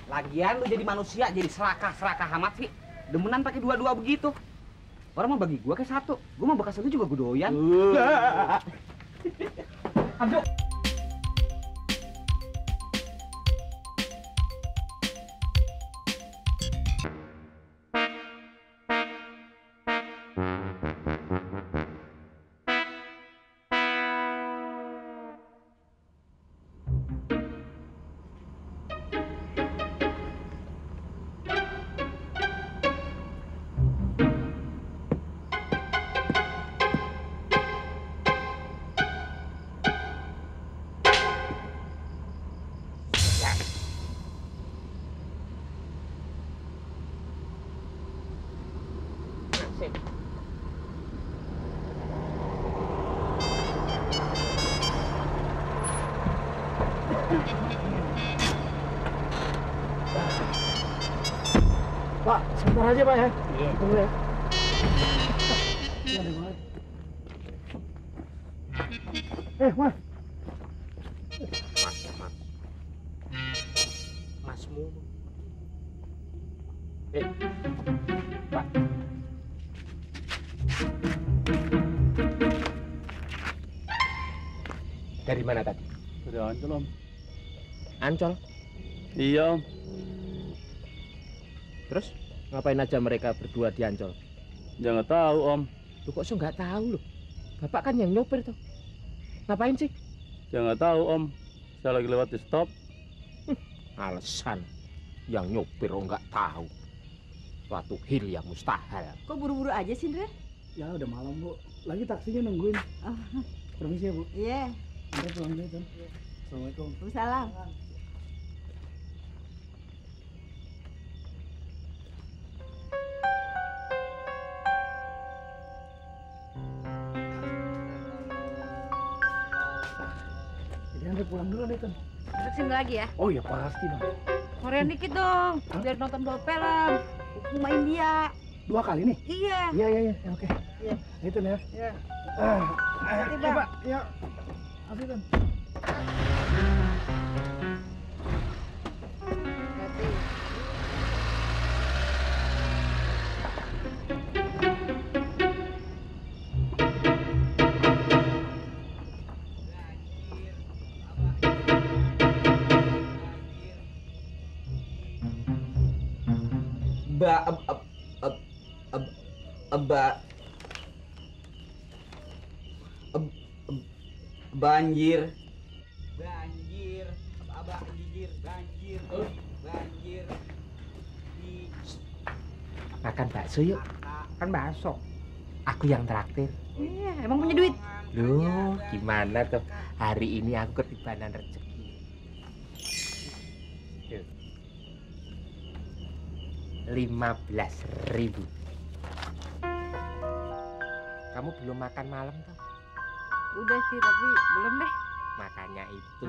Lagian lu jadi manusia jadi serakah amat sih. Demenan pakai dua-dua begitu. Orang mau bagi gua kayak satu. Gua mau bekas lu juga gua doyan. Aduh. Pak, sebentar aja Pak ya. Iya. Tunggu ya. Mas. Masmu. Pak. Dari mana tadi? Dari Ancol, Om. Ancol. Iya, Om. Terus ngapain aja mereka berdua di Ancol? Ya nggak tahu, Om. Lu kok so nggak tahu loh? Bapak kan yang nyopir tuh. Ngapain sih? Ya nggak tahu, Om. Saya lagi lewat di stop. Alasan yang nyopir lo nggak tahu. Suatu hal yang mustahil. Kok buru-buru aja sih, Ndre? Ya udah malam, Bu. Lagi taksinya nungguin. Oh. Permisi ya, Bu. Iya. Ntar pulang dulu, Ton. Assalamualaikum. Waalaikumsalam. Jadi Andre pulang dulu nih, Ton. Duduk sini lagi ya. Oh ya pasti dong. Korean dikit dong. Biar nonton 2 film. Rumah India. 2 kali nih? Iya. Iya. Ya, oke. Iya. Itu nih ya. Iya. Ayo, Bang. Pak. Ya. Apa Ton? Banjir. Makan bakso yuk. Kan bakso. Aku yang traktir. Iya, emang punya duit. Loh, gimana tuh? Hari ini aku ketibanan rezeki. Tuh. 15.000. Kamu belum makan malam tuh? Udah sih, tapi belum deh. Makanya itu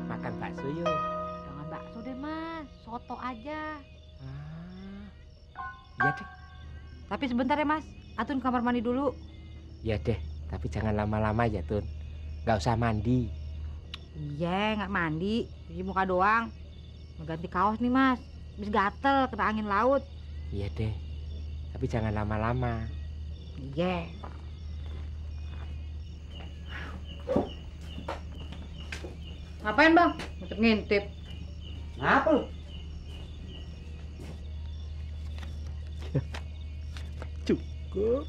makan bakso yuk. Jangan bakso deh, Mas. Soto aja. Ya deh, Tapi sebentar ya, Mas. Atun kamar mandi dulu. ya deh. Tapi jangan lama-lama ya, Tun. Nggak usah mandi. Iya, nggak mandi. Cuci muka doang. Mau ganti kaos nih, Mas. Habis gatel kena angin laut. Iya deh. Tapi jangan lama-lama. Iya. Ngapain, Bang? Ngintip. Apa lu? Cukup.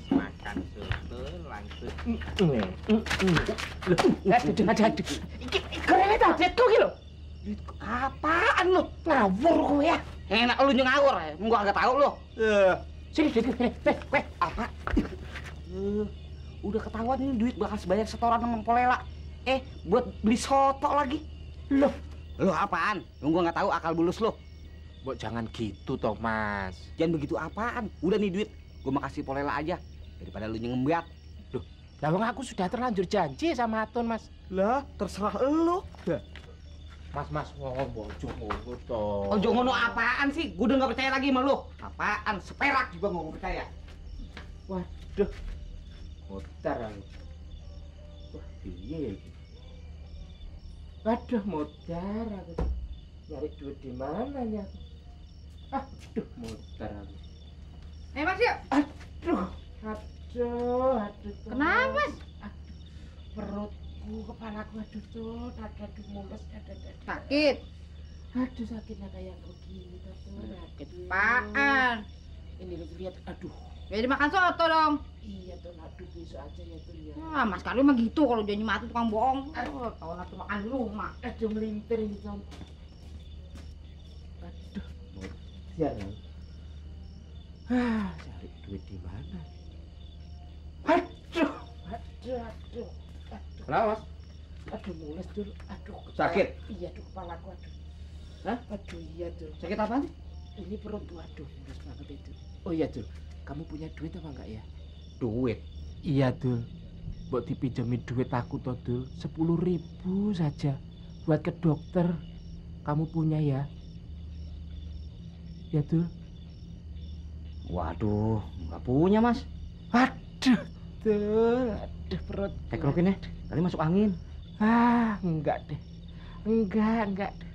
Makan soto langsung. Aduh. Keren tadi tuh gitu. Apaan lu? Ngawur kowe ya. Enak lu ngawur ya. Gua kagak tahu lu. Sini. Apa? Udah ketahuan ini duit bakal sebanyak setoran sama Polela. Buat beli soto lagi. Loh apaan? Gua nggak tahu akal bulus lo. Bok jangan gitu toh, Mas. Jangan begitu apaan? Udah nih duit, gua mau kasih Polela aja daripada lu nyengembiat. Loh, lawang aku sudah terlanjur janji sama Atun, Mas. Lah, terserah lu. Mas, ngomong ngono toh. Ojo ngono apaan sih? Gua udah nggak percaya lagi sama lu. Apaan? Seperak juga nggak percaya. Waduh. Mutar aku. Wah, piye iki? Aduh, modar aku. Nyari duit di mana ya? Aduh, modar aku. Mas yuk. Aduh. Kenapa, Mas? Perutku, kepalaku, aduh tuh, aduh mules, aduh. Sakit. Aduh, sakitnya kayak begini tuh. Sakit apaan? Ini lihat, aduh. Ya dimakan soto dong. Iya tuh, aduh besok aja ya tuh ya. Wah, Mas Karyo mah gitu kalau janji mati tukang bohong. Tahu nanti makan di rumah. Aduh, melintir ini tuh. Aduh, modar. Cari duit di mana? Aduh. Kenapa, Mas? Aduh, mules dulu. Aduh, Sakit? Iya, tuh kepalaku, aduh. Hah? Aduh, iya tuh. Sakit apa sih? Ini perut tuh, aduh, mules banget itu. Oh iya, Dul. Kamu punya duit apa enggak ya? Duit. Iya, Dul. Mbok dipinjemin duit aku toh, Dul. 10.000 saja buat ke dokter. Kamu punya ya? Ya, Dul. Waduh, nggak punya, Mas. Aduh, Dul. Aduh, perut. Tekrokin ya, kali masuk angin. Enggak deh. Enggak deh.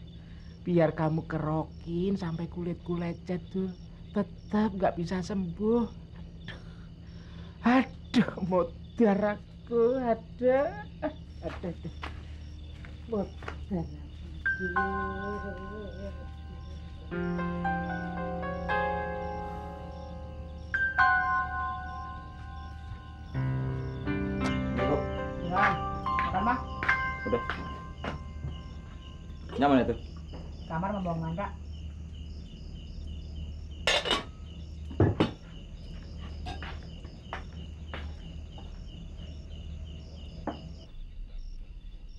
Biar kamu kerokin sampai kulitku lecet, Dul. Tetap nggak bisa sembuh. Aduh, modar aku, aduh. Modar Ya, makan mah. Udah. Nyaman itu? Kamar membawa mangga.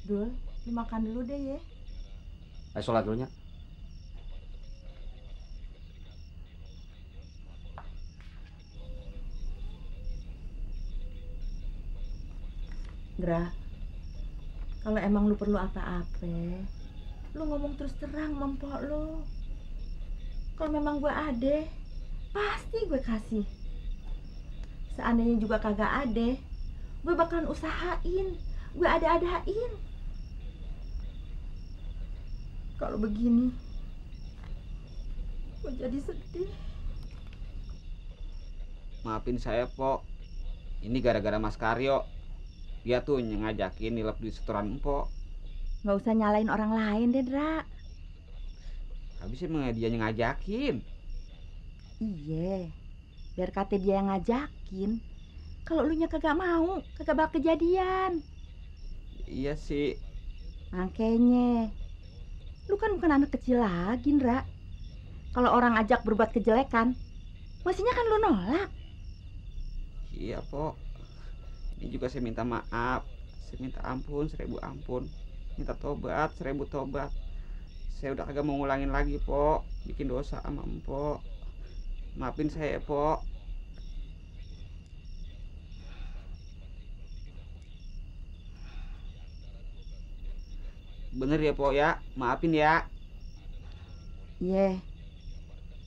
Dul, dimakan dulu deh ya. Ayo sholat dulunya. Gra, kalau emang lu perlu apa-apa, lu ngomong terus terang sama mpok lu. Kalau memang gue ade, pasti gue kasih. Seandainya juga kagak ade, gue bakalan usahain, gue ada-adain. Kalau begini, gue jadi sedih. Maafin saya, Pok. Ini gara-gara Mas Karyo. Dia tuh ngajakin nilep di setoran Empok. Nggak usah nyalain orang lain deh, Dra. Habis emang dia yang ngajakin. Iya, biar kata dia yang ngajakin. Kalau lu nya kagak mau, kagak bakal kejadian. Iya sih. Makanya, lu kan bukan anak kecil lagi, Ndra. Kalau orang ajak berbuat kejelekan, mestinya kan lu nolak. Iya, Pok. Ini juga saya minta maaf. Saya minta ampun, 1000 ampun. Minta tobat, 1000 tobat. Saya udah kagak mau ngulangin lagi, Pok. Bikin dosa sama Empok. Maafin saya, Pok. Bener ya, Pok ya? Maafin ya. Iya,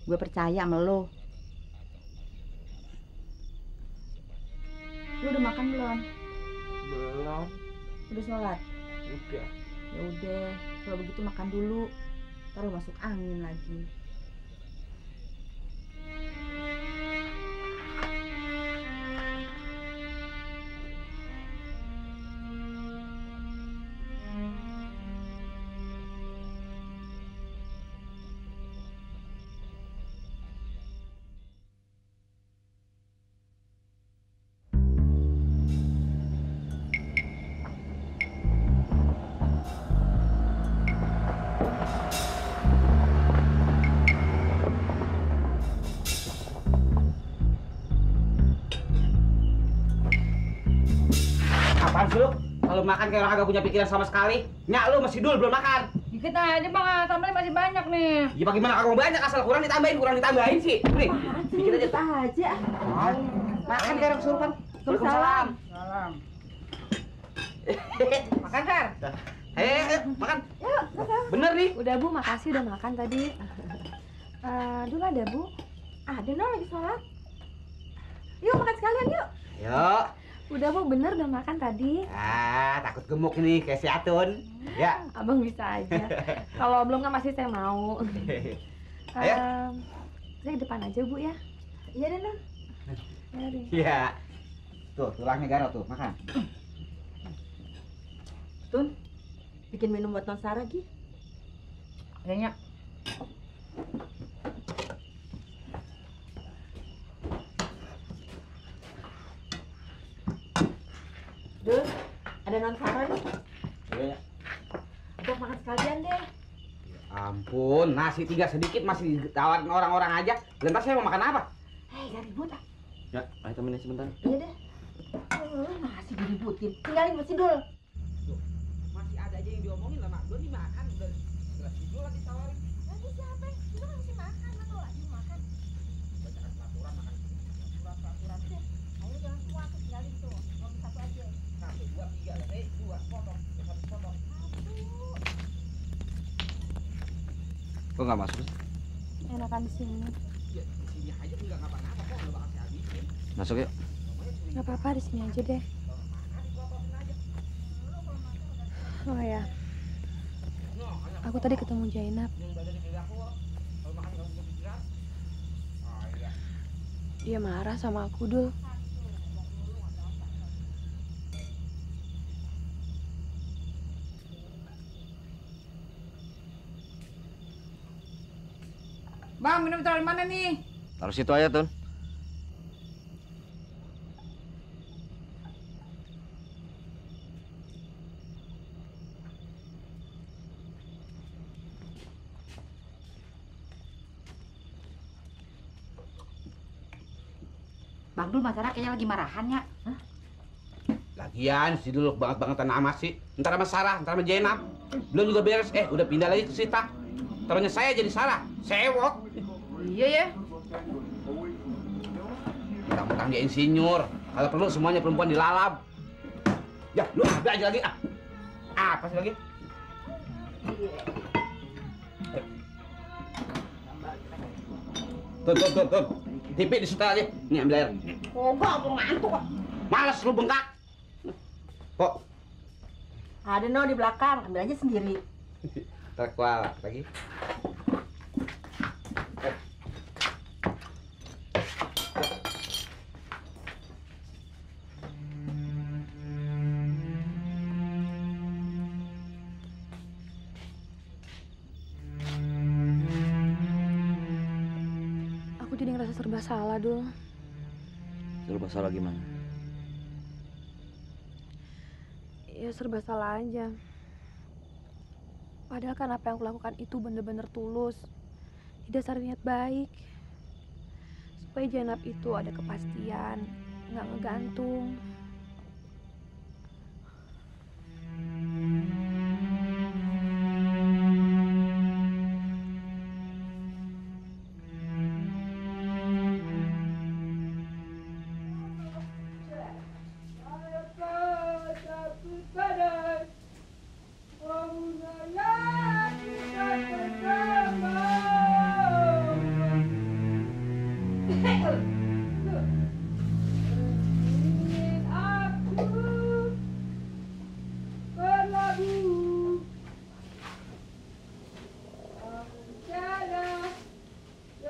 gue percaya sama lu. Lu udah makan belum? belum. Udah sholat? Udah. Ya udah, kalau begitu makan dulu. Ntar lu masuk angin lagi. Apaan sih lu? Kalau makan kayak orang kagak punya pikiran sama sekali. Nyak lu masih dul belum makan. Dikit aja bang, tambahnya masih banyak nih. Ya bagaimana kagak mau banyak, asal kurang ditambahin sih. Nih, dikit aja. Aja. Makan kayak orang kesurupan. Waalaikumsalam. Salam. Makan, Sar. Ayo, makan. Bener nih. Udah Bu, makasih udah makan tadi. Dulu ada Bu. Ada no lagi sholat. Yuk makan sekalian yuk. Yuk. Udah Bu, bener udah makan tadi. Takut gemuk nih kayak si Atun. Ya. Abang bisa aja. Kalau belum kan masih saya mau. Ayo. Saya ke depan aja Bu ya. Iya deh, Non. Mari. Iya. Tuh, tulangnya garot tuh, makan. Tun, bikin minum buat Non Sarah, Gi. Kayaknya Dul, ada Non Sarah nih. Iya. Ajak makan sekalian deh. Ampun, nasi tinggal sedikit masih ditawarin orang-orang aja. Lantas saya mau makan apa? Hei, gak ribut ah. Ya, ayo temenin sebentar. Iya deh. Nasi diributin. Tinggalin masih Dul. Masih ada aja yang diomongin lah, Mak. Belum dimakan, udah tidur lagi tawarin. Lagi siapa? Itu kan masih makan. Mana lagi makan? Banyak peraturan makan. Peraturan deh. Ayo jangan semua tuh tinggalin tuh. Ngomong satu aja. 1, 2, 3, dua, potong. Satu potong. Kok nggak masuk? Enakan di sini. Ya, di sini aja enggak ngapa-ngapa kok, udah bakal saya habisin. Masuk yuk. Nggak apa-apa di sini aja deh. Oh ya, aku tadi ketemu Jainab. Dia marah sama aku Dul. Bang, minum taruh di mana nih? Taruh situ aja, Tun. Bang Dul, Mas Sarah kayaknya lagi marahan ya. Lagian si dulu banget-bangetan sama si. Ntar sama Sarah, ntar sama Jenab. Belum juga beres, udah pindah lagi ke Sita. Taruhnya saya jadi Sarah, sewot. Iya ya. Mentang-mentang dia insinyur. Kalau perlu semuanya perempuan dilalap. Ya, lu ada aja lagi. Apa sih lagi? Tuh. Tipe di setel aja. Nih, ambil air. Kogak, aku ngantuk kok. Males lu bengkak. Kok? Ada No di belakang, ambil aja sendiri. Terkual lagi. Aku jadi ngerasa serba salah Dul. Serba salah gimana? Ya serba salah aja. Padahal kan apa yang aku lakukan itu bener-bener tulus. Didasari niat baik. Supaya Jainab itu ada kepastian, nggak ngegantung.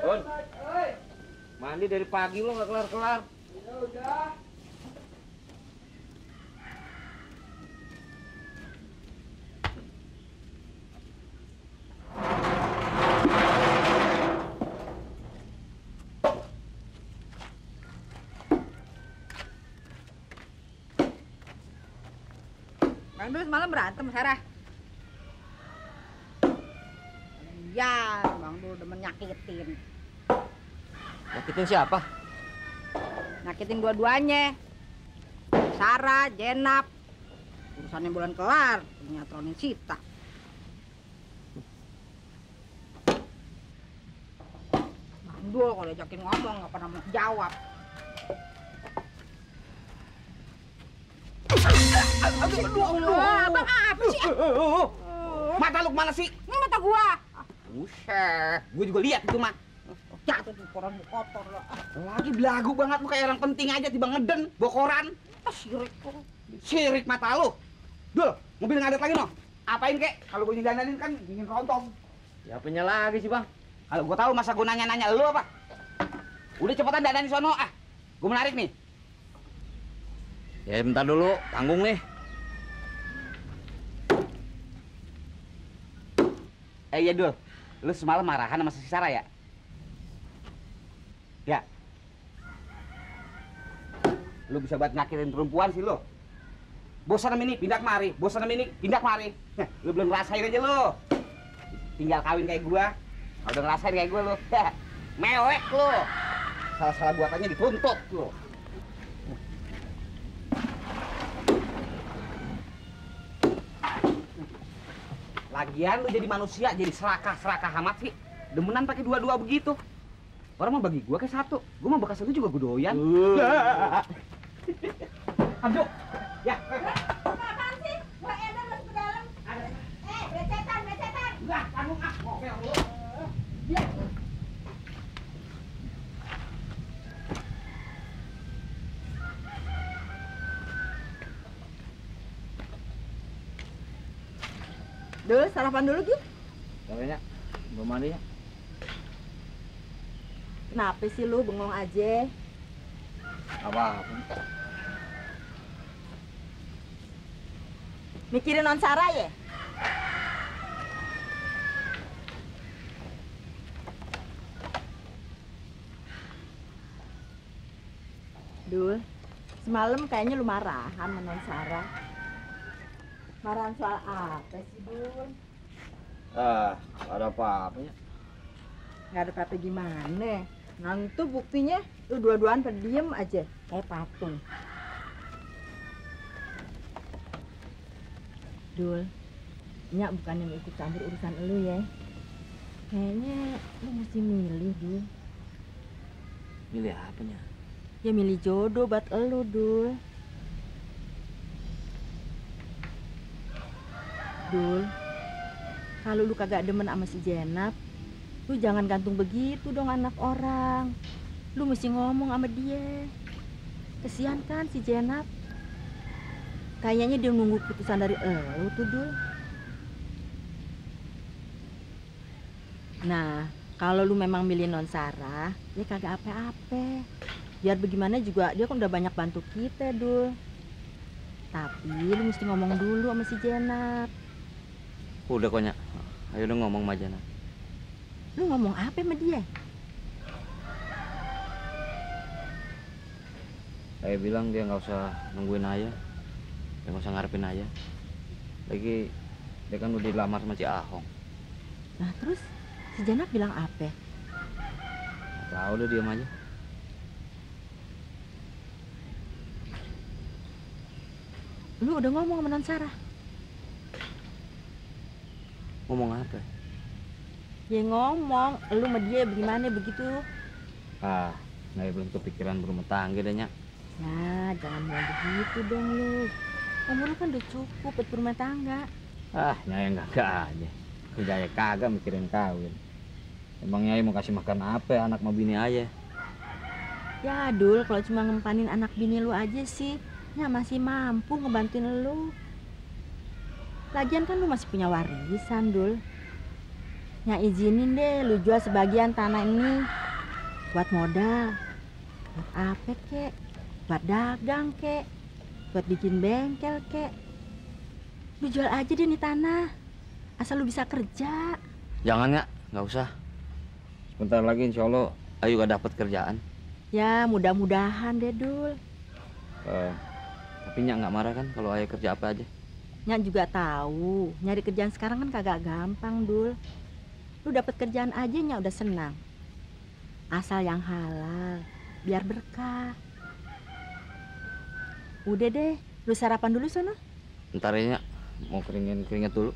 Tun, mandi dari pagi lo nggak kelar-kelar. Bang Dul semalam berantem, Sarah. Ya, Bang Dul udah nyakitin. Nyakitin siapa? Nyakitin dua-duanya. Sarah, Jenab. Urusannya bulan kelar, nyatronin Sita. Bang Dul kalau diajakin ngomong nggak pernah mau jawab. Aduh, abang apa sih? Mata lu kemana sih? Ini mata gua. Buset, gue juga lihat itu mah. Jatuh tuh koran kotor lo. Lagi belagu banget lu kayak orang penting aja tiba ngeden, bawa koran. Sirik tuh. Sirik mata lu. Dul, mobil ngadet lagi no. Apain kek? Kalau gue dandanin kan dingin kerontong. Ya apanya lagi sih, Bang? Kalau gue tahu masa gue nanya-nanya lu apa? Udah cepetan dandanin sono ah. Gue menarik nih. Ya bentar dulu, tanggung nih. Iya Dul, lu semalam marahan sama si Sarah ya? Ya. Lu bisa buat nyakitin perempuan sih lu. Bosan sama ini, pindah kemari. Bosan sama ini, pindah kemari. Lu belum ngerasain aja lu. Tinggal kawin kayak gua. Kalau udah ngerasain kayak gua lu. Mewek lu. Salah-salah buatannya dituntut lu. Lagian lu jadi manusia, jadi serakah amat sih. Demenan pakai dua-dua begitu. Orang mau bagi gua kayak satu. Gua mau bekas itu juga gua doyan. Aduh. Ya. Apaan sih? Gua edan masuk ke dalam. Becetan. Enggak, tanggung ah, ngopel lu. Ya. Dul, sarapan dulu, Gi. Caranya, belum mandi ya? Kenapa sih lu bengong aja? Apa? Mikirin non Sarah ya? Dul, semalam kayaknya lu marahan sama non Sarah. Marahan soal apa sih, Dul? Ada apa-apanya. Nggak ada apa-apa gimana? Nah itu buktinya lu dua-duaan pada diem aja kayak patung. Dul, Nyak bukan yang ikut campur urusan lu ya. Kayaknya lu mesti milih, Dul. Milih apanya? Ya milih jodoh buat elu, Dul. Dul, kalau lu kagak demen sama si Jenap, lu jangan gantung begitu dong anak orang. Lu mesti ngomong sama dia. Kesian kan si Jenap. Kayaknya dia nunggu putusan dari elu tuh, Dul. Nah, kalau lu memang milih non Sarah, ya kagak apa-apa. Biar bagaimana juga dia kan udah banyak bantu kita, Dul. Tapi lu mesti ngomong dulu sama si Jenap. Udah kok, Nyak. Ayo udah ngomong sama Jana. Lu ngomong apa sama dia? Saya bilang dia nggak usah nungguin ayah. Dia nggak usah ngarepin ayah. Lagi dia kan udah dilamar sama si Ahong. Nah terus si Jenap bilang apa? Nggak tahu, udah diam aja. Lu udah ngomong sama non Sarah? Ngomong apa? Ya ngomong, lu sama dia bagaimana begitu? Nggak belum kepikiran berumah tangga deh, Nyak. Ya jangan mau begitu dong lu. Umur lu kan udah cukup buat berumah tangga. Nyai nggak aja. Udah kagak mikirin kawin. Emang Nyai mau kasih makan apa anak sama bini aja? Ya Dul, kalau cuma ngempanin anak bini lu aja sih, Nyak masih mampu ngebantuin lu. Lagian kan lu masih punya warisan, Dul. Nyak izinin deh lu jual sebagian tanah ini buat modal. Buat apa kek? Buat dagang kek? Buat bikin bengkel kek? Lu jual aja deh nih tanah. Asal lu bisa kerja. Jangan, Nyak. Nggak usah. Sebentar lagi insya Allah Ayu gak dapat kerjaan. Ya mudah-mudahan deh, Dul. Tapi Nyak nggak marah kan kalau Ayu kerja apa aja? Nyak juga tahu, nyari kerjaan sekarang kan kagak gampang, Dul. Lu dapat kerjaan aja Nyak udah senang. Asal yang halal, biar berkah. Udah deh, lu sarapan dulu sono. Ntar ya, Nyak. Mau keringet dulu.